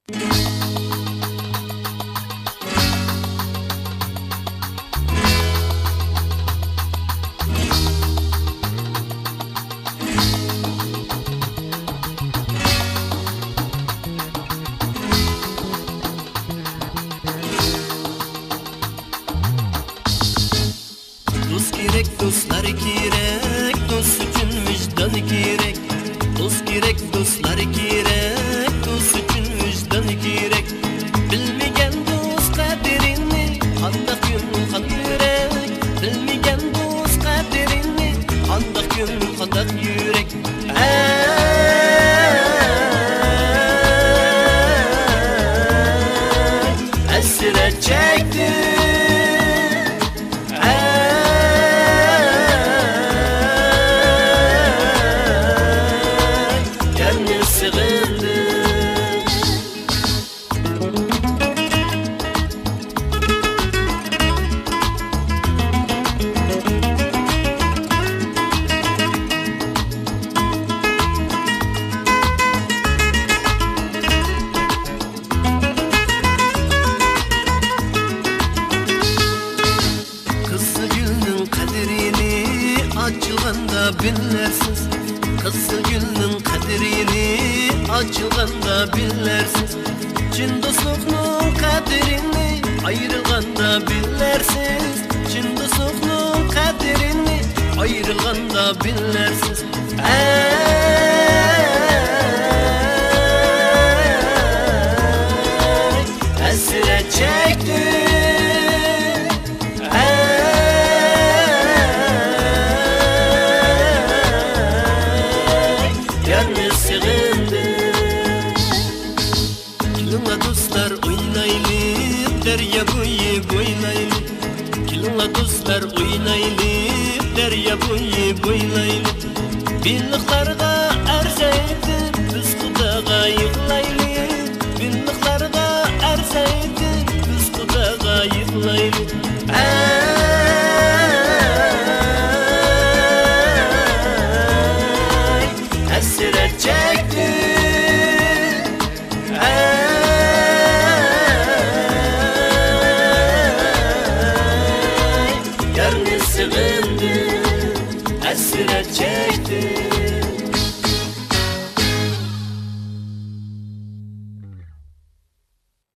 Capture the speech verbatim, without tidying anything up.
دوست كېرەك، دوستلار كېرەك، دوست ئۈچۈن ۋىجدان كېرەك. دوست كېرەك، دوستلار كېرەك، دوست ئۈچۈن ۋىجدان كېرەك. بىلمىگەن دوست قەدرىنى، قانداق يۇمغان يۈرەك. بىلمىگەن دوست قەدرىنى، قانداق يۇمغان يۈرەك. ئەي، ھەسرەت چەكتىم. ئەي، يارنى سېغىندىم. قىزىل گۈلنىڭ قەدرىنى ئاچىلغاندا بىلەرسىز. قىزىل گۈلنىڭ قەدرىنى ئاچىلغاندا بىلەرسىز. چىن دوستلۇقنىڭ قەدرىنى ئايرىلغاندا بىلەرسىز. چىن دوستلۇقنىڭ قەدرىنى ئايرىلغاندا بىلەرسىز. ئەي، ھەسرەت چەكتىم. ئەي، يارنى سېغىندىم. كېلىڭلار دوستلار ئوينايلى، دەريا بويى بويلايلى. كېلىڭلار دوستلار ئوينايلى، دەريا بويى بويلايلى. بېلىقلارغا